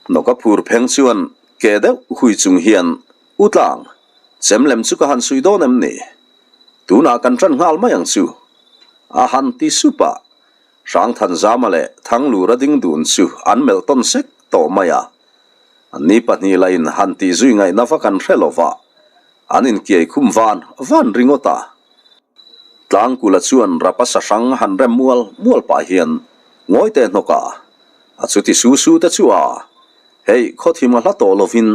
Nawka phur pheng chuan ke deuh hui chung hian, U Tlang, chem lem chu ka han suih dawn em ni? Tunah kan tan nghal mai ang chu, a han ti sup a. Hrangthanzama leh Thanglura ding dun chu an melh tawn sek tawh mai a. An ni pahnih lahin han tih zui ngaihna vak an hre lo va, an inkiai khum van van ringawt a. Tlangkula chuan rapa sa hrang han rem mual mual pah hian ngawi teh hnawk a, a chuti su su te chu a, hei khawthim a hla tawh lovin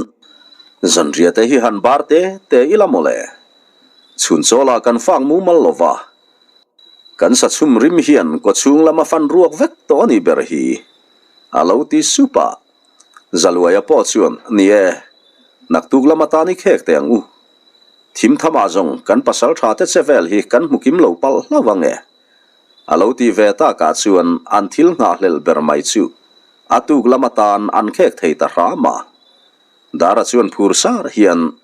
zanriah te hi han bar te te ila mawle. Chhun chawlah kan fak mumal lo va. Kan sachhum rim hian kawchhung lama fan ruak vek tawh a nih ber hi, a lo ti sup a. Zaluaia pawh chuan, Ni e, naktuk lama tan i khek teh ang u. Thim thamah zawng kan pasal tha te che vel hi kan hmu kim lo palh hlauh ang e. A lo ti ve takah chuan an thil nghahhlelh ber mai chu a tuk lama tan an khek thei ta hram a. Dara chuan phur sar hian,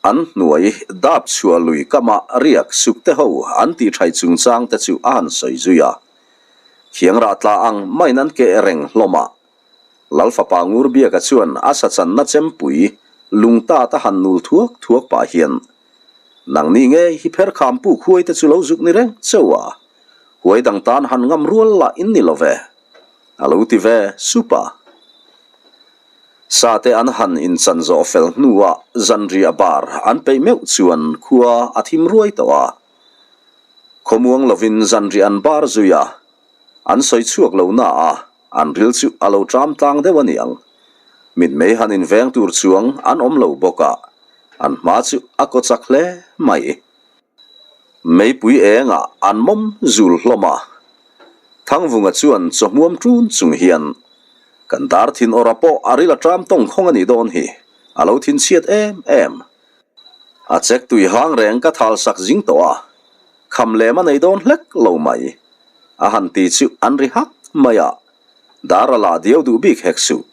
An hnuai dap chhuah lui kama riak suk te ho an tih thai chungchang te chu a han sawi zui a. Khiang rah tla ang maiin an keh reng hlawm a. Lal fapa Ngurbiaka chuan a sachanna chempui lung tat a han nul thuak thuak pah hian, Nangni ngei hi pherkham puk huai te chu lo zuk ni reng cheu a, huai dang tan han ngam rual lah in ni lo ve, a lo ti ve sup a. Sate an han inchan zawh fel hnuah zanriah bar an peih meuh chuan khua a thim ruai tawh a. Khawmuang lovin zanriah an bar zui a, an sawi chhuak lo na a, an ril chu a lo ṭam tlang deuh a niang. Mitmei han inveng tur chuang an awm lo bawk a, an hma chu a kaw chak hle mai. Meipui engah an mawm zul hlawm a, Thangvunga chuan chawhmuam ṭun chung hian, Kan dar thin awrah pawh a ril a ṭam tawng khawng a nih dawn hi, a lo thin chhiat em em. A chek tui hang reng ka thal sak zing tawh a, kham lem a nei dawn hlek lo mai. A han ti chu an ri hak mai a, dar a lah diau duh bik hek suh.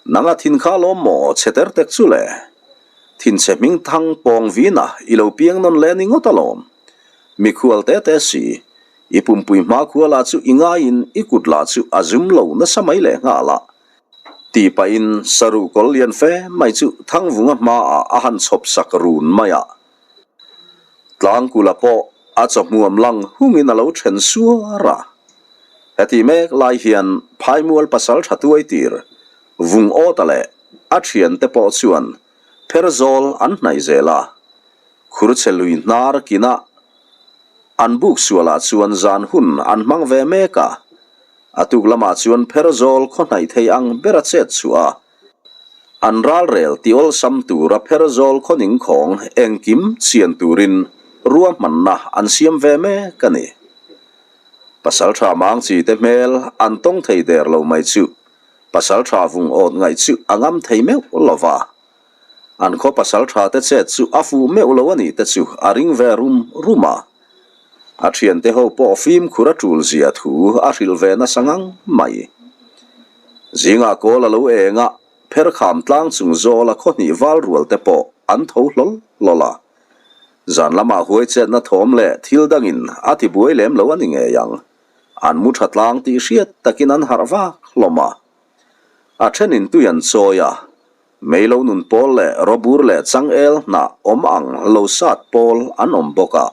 Nang a thin kha lawm maw chhe ter tek chu le? Thinchhe hming thang pawng vina i lo piang nawn leh ni ngawt alawm. Mikhual te te si, i pumpui hmakhua lah chu i ngaiin i kut lah chu a zum lo nasa mai leh nghal a. Tih pahin saruh kawl lian fe mai chu Thangvunga hmaah a han chhawp sak run mai a. Tlangkula pawh a chawhmuam lang hungin a lo then suar a. Heti mek lai hian Phaimual pasal tha tuai tir vung awta leh a thiante pawh chuan pherzawl an hnaih zel a. Khurchhe lui hnar kinah an buk sualah chuan zan hun an hmang ve mek a. A tuk lamah chuan pherzawl khaw hnaih thei ang bera chet chhuah a. An ralrel ti awlsam tura pherzawl khaw ningkhawng engkim chian turin ruahmanna an siam ve mek a ni. Pasaltha Mangchi te hmel an tawng thei der lo mai chu Pasaltha vung awt ngaih chu a ngam thei meuh lo va. An khaw pasaltha te chet chu a fuh meuh lo a nih te chu a ring ve rum rum a. A thiante ho pawh fimkhur a tul zia thu a hrilh ve nasa ngang mai. Zingah kawl a lo eng a, pherkham tlang chung zawla khaw hnih val rual te pawh an tho hlawl hlawl a. Zan lamah huai chetna thawm leh thil dangin a ti buai lem lo a ni ngei ang. An mu tha tlang tih hriat takin an harh vak hlawm a. A thenin tui an chawi a, mei lo nun pawl leh rawbur leh changel hnah awm ang lo sat pawl an awm bawk a,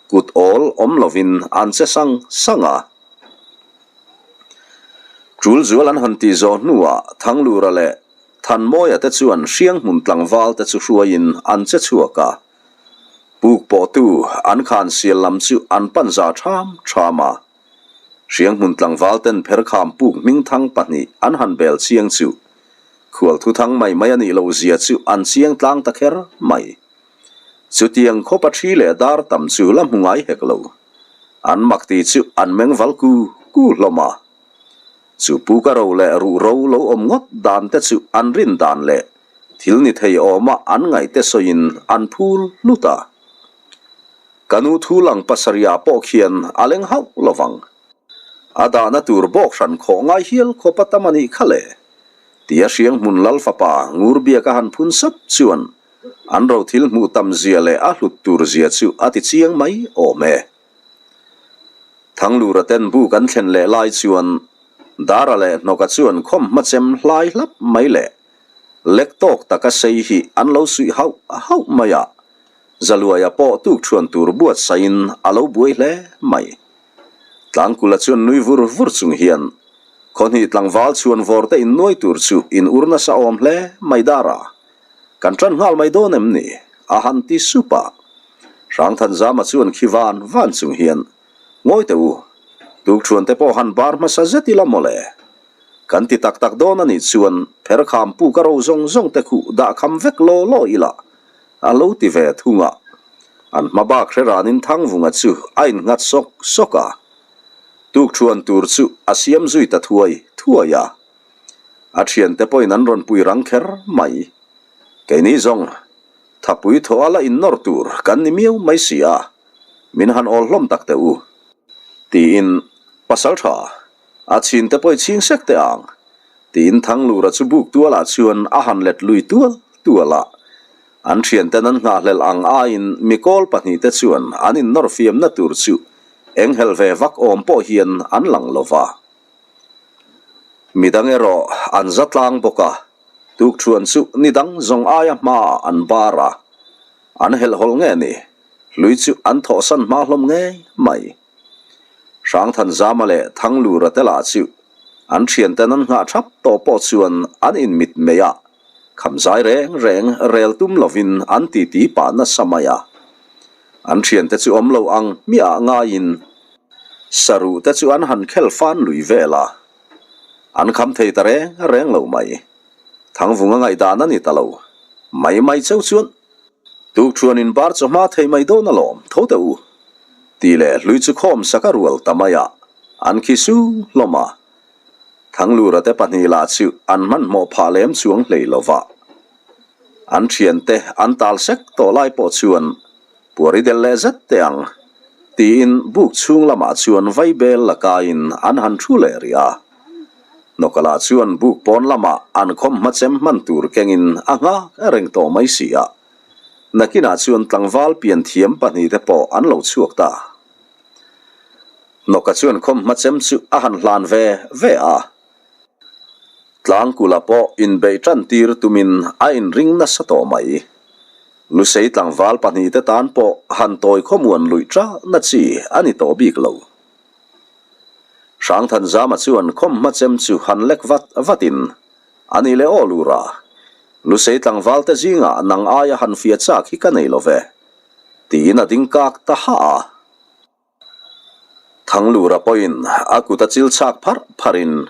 kut awl awm lovin an che sang sang a. Tul zual an han tih zawh hnuah Thanglura leh Thanmawia te chuan Hrianghmun tlangval te chu hruaiin an che chhuak a. Puk pawhtu an khan sial lam chu an pan za ṭham ṭham a. Hrianghmun tlangval ten pherkham puk hmingthang pahnih an han bel chiang chu khual thuthang mai mai a nih loh zia chu an chiang tlang ta kher mai. Chutiang khawpa thi leh dar tam chu la hmu ngai hek lo. An mak ti chu an meng val ku ku hlawm a. Chu puka ro leh ruh ro lo awm ngawt dan te chu an rin dan leh thil ni thei awma an ngaih te sawiin an phul hlut a. Ka nu thu lang pasarihah pawh khian a leng hauh lo vang. A dahna tur bawk hran khawh ngai hial khawp a tam a nih kha le. Tia Hrianghmun Lal fapa Ngurbiak a han phun sap chuan an ro thil hmuh tam zia leh a hlut tur zia chu a ti chiang mai awm e. Thanglura ten buk an thlen leh lai chuan Dara leh Hnawka chuan khawm hmachem hlai hlap mai leh lek tawk taka sei hi an lo suih hauh hauh mai a. Zaluaia pawh tukṭhuan tur buatsaihin a lo buai hle mai. Tlangkula chuan nui vur vur chung hian, Khawhnih tlangval chhuan vawr te innuai tur chu in ur nasa awm hle mai dar a, kan ṭan nghal mai dawn em ni? a han ti sup a. Hrangthanzama chuan khi van van chung hian, Ngawi teh u, tukṭhuan te pawh han bar hmasa zet ila mawle. Kan ti tak tak dawn a nih chuan pherkham puk a ro zawng zawng te khuh dah kham vek law law ila a lo ti ve thung a. An hma bak hre ranin Thangvunga chu a innghat sawk sawk a. Tukṭhuan tur chu a siam zui ta thuai thuai a. A ṭhiante pawhin an rawn pui rang kher mai. Keini zawng, thapui thaw a la innawr tur kan ni miau mai si a, min han awl hlawm tak teh u. Tiin Pasalṭha A chhin te pawh i chhing sek teh ang, tiin Thanglura chu buk tualah chuan a han let lui tual tual a. An thianten an nghahhlelh ang aiin mikawl pahnihte chuan an innawr fiamna tur chu enghelh ve vak awm pawh hian an lang lo va. Midang erawh an za tlang bawk a, tukṭhuan chu nidang zawng aia hmaah an bar a, an helhhawlh nge ni, hlui chu an thawhsan hma hlawm ngei mai. Hrangthanzama leh Thanglura te lah chu An thianten an nghah thap tawh pawh chuan an inmitmei a, kham zai reng reng rel tum lovin an titi pah nasa mai a. An thiante chu awm lo ang hmiah ngaiin saruh te chu an han khel fan lui vel a, an kham thei ta reng reng lo mai. Thangvunga ngaihdan a ni ta lo mai mai cheu chuan Tukṭhuan in bar chawhma thei mai dawn alawm, tho teh u. Tih leh hlui chu khawm sak a rual ta mai a, an khi su hlawm a. Thanglura te pahnih lah chu an hmanhmawh phah lem chuang hlei lo va. An thiante an tal sek tawh lai pawh chuan puar i delh leh zet teh ang, tiin buk chhung lamah chuan vaibel la kaiin an han thu leh rih a. Hnawkala chuan buk pawn lamah an khawmhma chem hman tur kengin a nghak reng tawh mai si a. Nakinah chuan tlangval pian thiam pahnihte pawh an lo chhuak ta. Hnawka chuan khawmhma chem chu a han hlan ve ve a. Tlangkula pawh inbeih tan tir tumin a inring nasa tawh mai. Lusei tlangval pahnihte tan pawh han tawi khawmuan luih ṭalhna chi a ni tawh bik lo. Hrangthanzama chuan khawmhma chem chu han lek vat vatin, A ni leh aw Lura, Lusei tlangvalte zingah nang aia han fia chak hi ka nei lo ve, tiin a ding kak ta hah a. Thanglura pawhin a kut a chil chak pharh pharhin,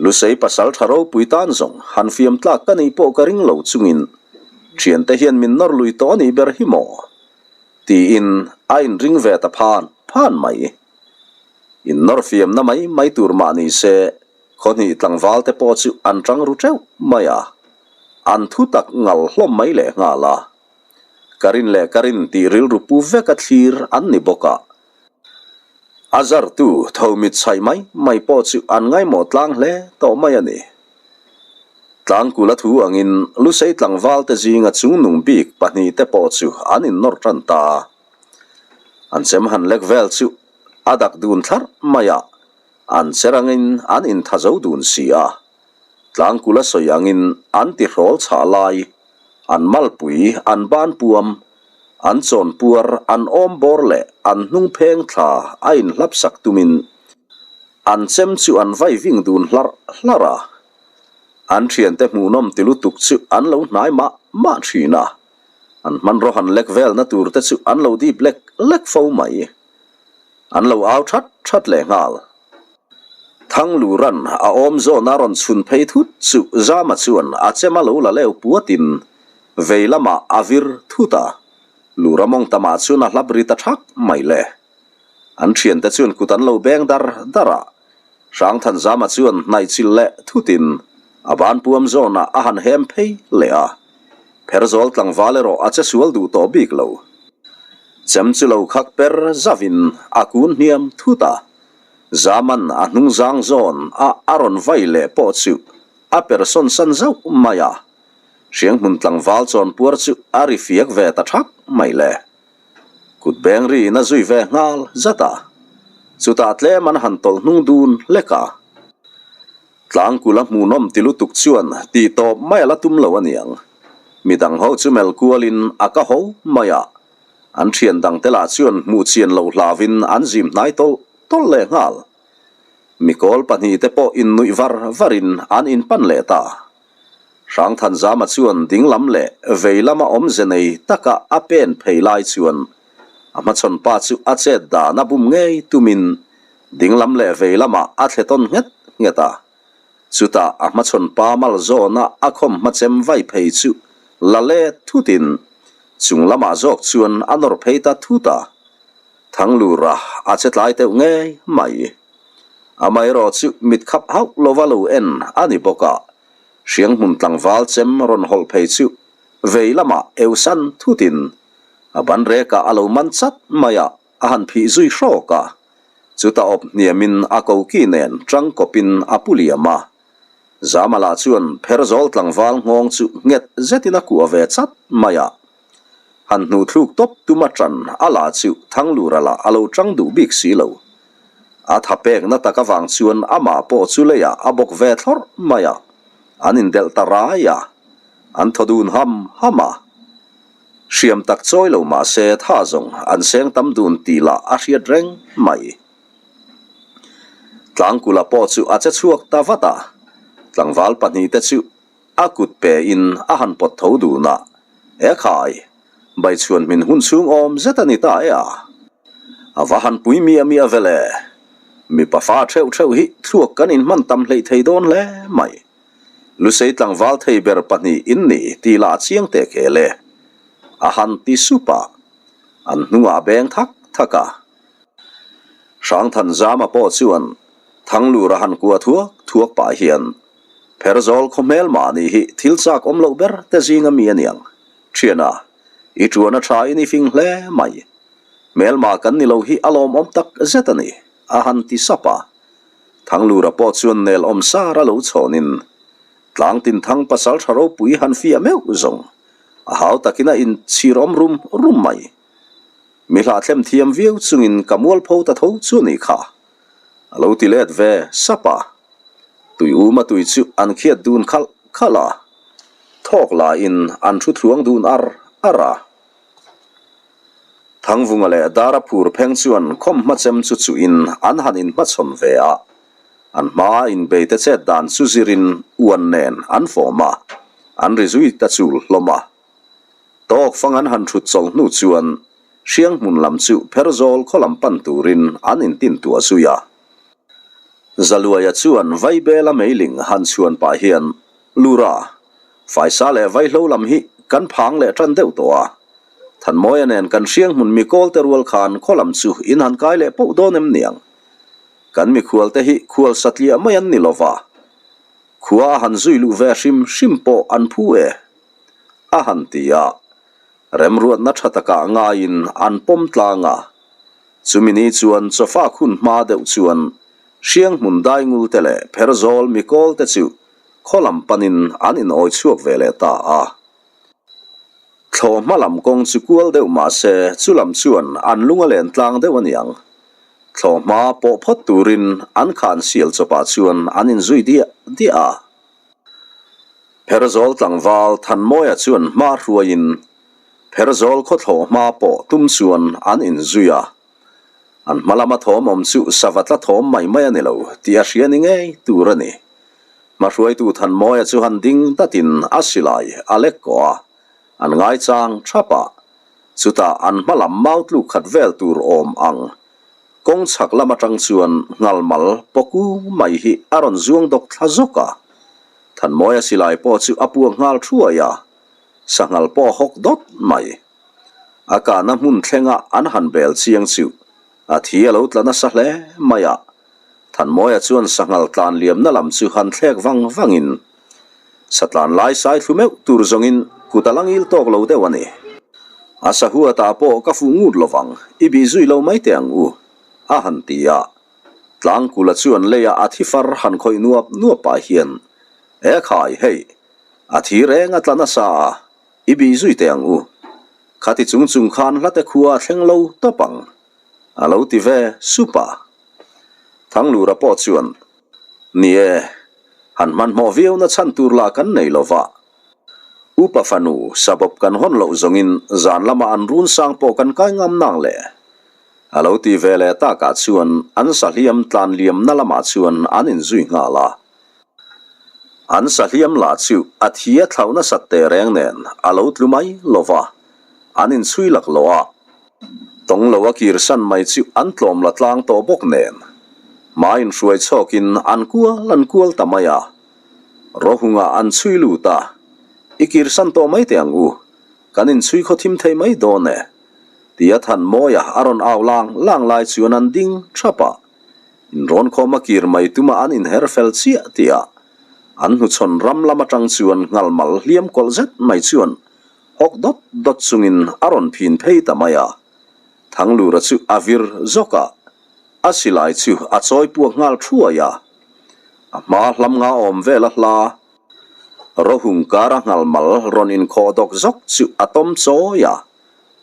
Lusei pasal tha ropui tan zawng han fiam tlak ka nih pawh ka ring lo chungin thiante hian min nawr lui tawh a nih ber hi maw? Tiin a inring ve ta phan phan mai. Innawr fiamna mai mai tur mah ni se, khawhnih tlangval te pawh chu an tang ru teuh mai a, an thu tak ngal hlawm mai leh nghal a. Ka rin leh ka rin tih rilru pu veka thlir an ni bawk a. A zartu tho mit chhaih mai mai pawh chu an ngaimawh tlang hle tawh mai a ni. Tlangkula thu angin Lusei tlangval te zinga chungnung bik pahnihte pawh chu an innawr tan ta a. An chem han lek vel chu a dak dun thlarh mai a, an che rangin an intha zo dun si a. Tlangkula sawi angin an tihrawl chhah lai, an malpui, an ban puam, an chawn puar, an awm bawr leh an hnung pheng thla a inhlap sak tumin an chem chu an vai ving dun hlarh hlarh a. An thiante hmuhnawm ti lutuk chu an lo hnai mah mah thin a. An hmanraw han lek velna tur te chu an lo dip lek lek fo mai. An lo au that that leh nghal. Thangluran a awm zawn a rawn chhun phei thut chu Zama chuan a chem a lo la leu puatin vei lamah a vir thut a. Lura mawng tamah chuan a hlap ri ta thak mai le. An thiante chuan kut an lo beng dar dar a. Hrangthanzama chuan hnaihchilh leh thutin a ban puam zawnah a han hem phei leh a. Pherzawl tlangval erawh a che sual duh tawh bik lo. Chem chu lo khak per zavin a kun hniam thut a. Zaman a hnungzang zawn a a rawn vai leh pawh chu a per sawn san zauh mai a. Hrianghmun tlangval chawnpuar chu a ri fiak ve ta thak mai le. Kut beng riin a zui ve nghal zat a, chutah tlem an han tawlh hnung dun hlek a. Tlangkul a hmuhnawm ti lutuk chuan tih tawp mai a la tum lo aniang. Midang ho chu mel kualin a ka ho mai a, an thian dangte lah chuan hmuh chian loh hlauhin an zim hnai tawlh tawlh leh nghal. Mikawl pahnihte pawh innuih var varin an inpan leh ta. Hrangthanzama chuan dinglam leh vei lama awmze nei taka a pen phei lai chuan a hmachhawn pa chu a chet dan a bum ngei tumin dinglam leh vei lamah a thle tawn nghet nghet a. Chutah a hmachhawn pa mal zawna a khawm hmachem vai phei chu la let thutin chung lamah zawk chuan a nawr phei ta thut a. Thanglura a che tlai teuh ngei mai. Amaherawh chu mit khap hauh lova lo en a ni bawk a. Hrianghmun tlangval chem rawn hawlh phei chu vei lamah eusan thutin a ban rekah a lo man chat mai a, a han phih zui hrawk a. Chuta awp hniamin a koki nen tang kawpin a pu liam a. Zama lah chuan Pherzawl tlangval nghawng chu nghet zetin a kuah ve chat mai a. Han hnuh thluk tawp tuma tan a la chu Thanglura lah a lo tang duh bik si lo. A tha pekna tak avang chuan amah pawh chu leiah a bawk ve thlawrh mai a, an indelh ta rai a, an thaw dun ham ham a. Hriam tak chawi lo mah se tha zawng an seng tam dun tih lah a hriat reng mai. Tlangkula pawh chu a che chhuak ta vat a, tlangval pahnihte chu a kut pe in a han pawt tho dun a, E khai, Baichhuan hmin hun chhung awm zet a ni ta e a. A va han pui miah miah vel e. Mipa fa theuh theuh hi thluak kan inhman tam hleih thei dawn hle mai. Lusei tlangval thei ber pahnih in ni tih lah a chiang teh kel e. A han ti sup a, an hnungah a beng thak thak a. Hrangthanzama pawh chuan Thanglur a han kua thuak thuak pah hian Pherzawl khaw hmel mahni hi thil chak awm loh ber te zinga mi a niang. Thiana, i tuan a tha in i fing hle mai. Hmelma kan ni lo hi a lawmawm tak zet a ni, a han ti sap a. Thanglura pawh chuan nel awm sar a lo chhawnin Tlangtinthang pasal tha ropui han fiah meuh zawng a hau takin a inchhir awm rum rum mai. Mi hlahthlem thiam viau chungin ka mualpho ta tho chu a nih kha, a lo ti let ve sap a. Tui uma tui chu an khiat dun khalh khalh a, thawk laiin an thu thluang dun ar ar a. Thangvunga leh Dara phur pheng chuan khawm hmachem chu chuhin an han inhmachhawn ve a, an hmaa inbeite chet dan chu zirin uan nen an fawm a, an ri zui ta chul hlawm a. Tawk fang an han thut chawlh hnu chuan Hriang hmun lam chu Pherzawl khaw lam pan turin an intin tuah zui a. Zaluaia chuan Vaibela meiling han chhuan pah hian, Lura, Faisa leh Vaihlo lam hi kan phang leh tan deuh tawh a. Thanmawia nen kan Hriang hmun mikawl te rual khan khaw lam chu in han kai leh poh dawn em niang? Kan mikhual te hi khual satliah mai an ni lova, khua a han zui luh ve hrim hrim pawh an phu e. A han ti a, remruatna tha takah ngaiin an pawm tlang a. Chumi ni chuan chawfak hun hma deuh chuan Hriang hmun daingul te leh Pherzawl mikawl te chu khaw lam panin an inawi chhuak ve leh ta a. Thlawh hma lam kawng chu kual deuh mah se chu lam chuan an lung a len tlang deuh a niang. Thlawh hma pawh phawt turin an khan sial chawpah chuan an inzui diah diah a. Pherzawl tlangval Thanmawia chuan hma hruaiin Pherzawl khawthlawh hma pawh tum chuan an inzui a. An hma lama thawm awm chu sava tla thawm mai mai a ni lo tih a hria ni ngei tur a ni. Hma hruaitu Thanmawia chu han ding datin a silai a lek kawh a, an ngaichang thap a. Chutah an hma lam mau tluk khat vel tur awm ang Kawng chhak lam atang chuan ngalmal pawku mai hi a rawn zuang dawk thla zawk a. Thanmawia silai pawh chu a puak nghal thuai a, sanghal pawh a hawk dawt mai. A kahna hmun thlenga an han bel chiang chu a thi a lo tla nasa hle mai a. Thanmawia chuan sanghal tlan liamna lam chu han thlek vang vangin Satlan lai sai thlu meuh tur zawngin kut a la ngil tawk lo deuh a ni. A sahuatah pawh ka fuh ngut lovang, i bih zui lo mai teh ang u, a han ti a. Tlangkula chuan leiah a thi far han khawih nuap nuap pah hian, E khai, hei, a thi reng a tla nasa a, i bih zui teh ang u. Khati chung chung khan hlate khua a thleng lo tawp ang, a lo ti ve sup a. Thanglura pawh chuan, Ni e, han hmanhmawh viauna chhan tur lah kan nei lo va. Upa fanu, sabawp kan hawn loh zawngin zan lama an run sang pawh kan kai ngam nang le. A lo ti ve leh takah chuan an sahliam tlan liamna lamah chuan an inzui nghal a. An sahliam lah chu a thi a thlauh nasat teh reng nen a lo tlu mai lo va, an inchhui laklawh a. Tawng lo a kirsan mai chu an tlawm la tlang tawh bawk nen, hma inhruai chhawkin an kual an kual ta mai a. Rawhungah an chhui lut a, I kirsan tawh mai teh ang u, kan inchhui khaw thim thei mai dawn e, tia Thanmawia a rawn au lang lang lai chuan an ding thap a. Inrawn khawm a kir mai tuma an inher fel chiah tihah an hnuchhawn ram lam atang chuan nghalmal hliam kawlh zet mai chuan Hawk dawt dawt chungin a rawn phin phei ta mai a. Thanglura chu a vir zawk a, a silai chu a chawi puak nghal thuai a. A hma hlam nga awm vel a hla. Rohung kara nghal mal rawn inkhawh dawk zawk chu a tawm chawi a,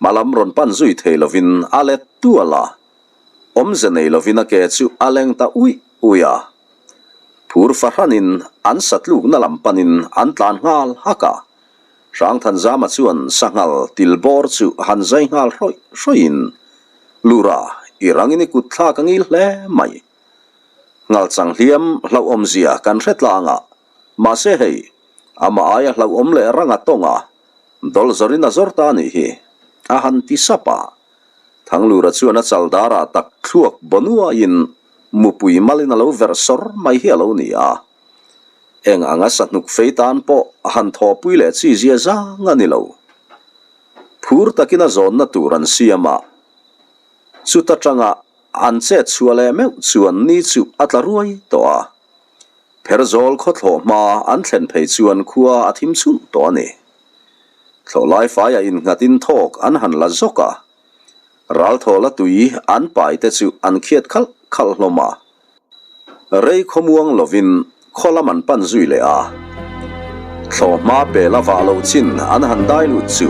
hma lam rawn pan zui thei lovin a let tual a. Awmze nei lovin a ke chu a leng ta uih uih a. Phur fahranin an satlukna lam panin an tlan nghal hak a. Hrangthanzama chuan sanghal til bawr chu han zai nghal hrawih hrawih in, Lura, i rangin i kut thlak a ngil hle mai. Nghalchang hliam hlauhawmzia kan hre tlang a, mahse hei, amah aia hlauhawm leh ranga tawng a, dawl zawrin a zawr ta a nih hi, a han ti sap a. Thanglura chuan a chal darah tak thluak baw nuaiin mupui malin a lo verh sawr mai hi a lo ni a. Eng anga sahnuk fei tan pawh a han thawhpui leh chi zia zang a ni lo. Phur takin a zawnna tur an siam a, chuta tanga an chet chhuah leh meuh chuan ni chu a tla ruai tawh a. Pherzawl khawthlawh hma an thlen phei chuan khua a thim chhun tawh a ni. Thlawhlai faiah innghatin thawk an han la zawk a, ralthawla tui an pai te chu an khiat khalh khalh hlawm a. Rei khawmuang lovin khaw lam an pan zui leh a. Thlawh hma pel a vah loh chin an han dai lut chu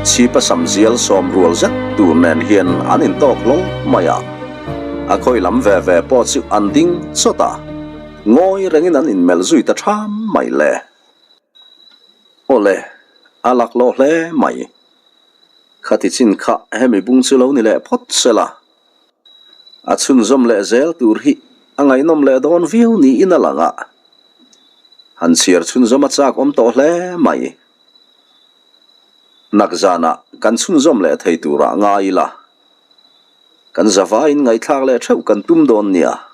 chhipa sam zial sawm rual zet tur nen hian an intawk hlawl mai a. A khawi lam ve ve pawh chu an ding chawt a, ngawi rengin an inmelh zui ta ṭham mai le. Awle, a laklawh hle mai. Khati chin kha hemi bung chu lo ni leh phawt se la. A chhunzawm leh zel tur hi a ngaihnawm leh dawn viau niin a lang a, han chhiar chhunzawm a chak awm tawh hle mai. Nakzanah kan chhunzawm leh thei turah ngai ila, kan zavaiin ngaihthlak leh theuh kan tum dawn nia.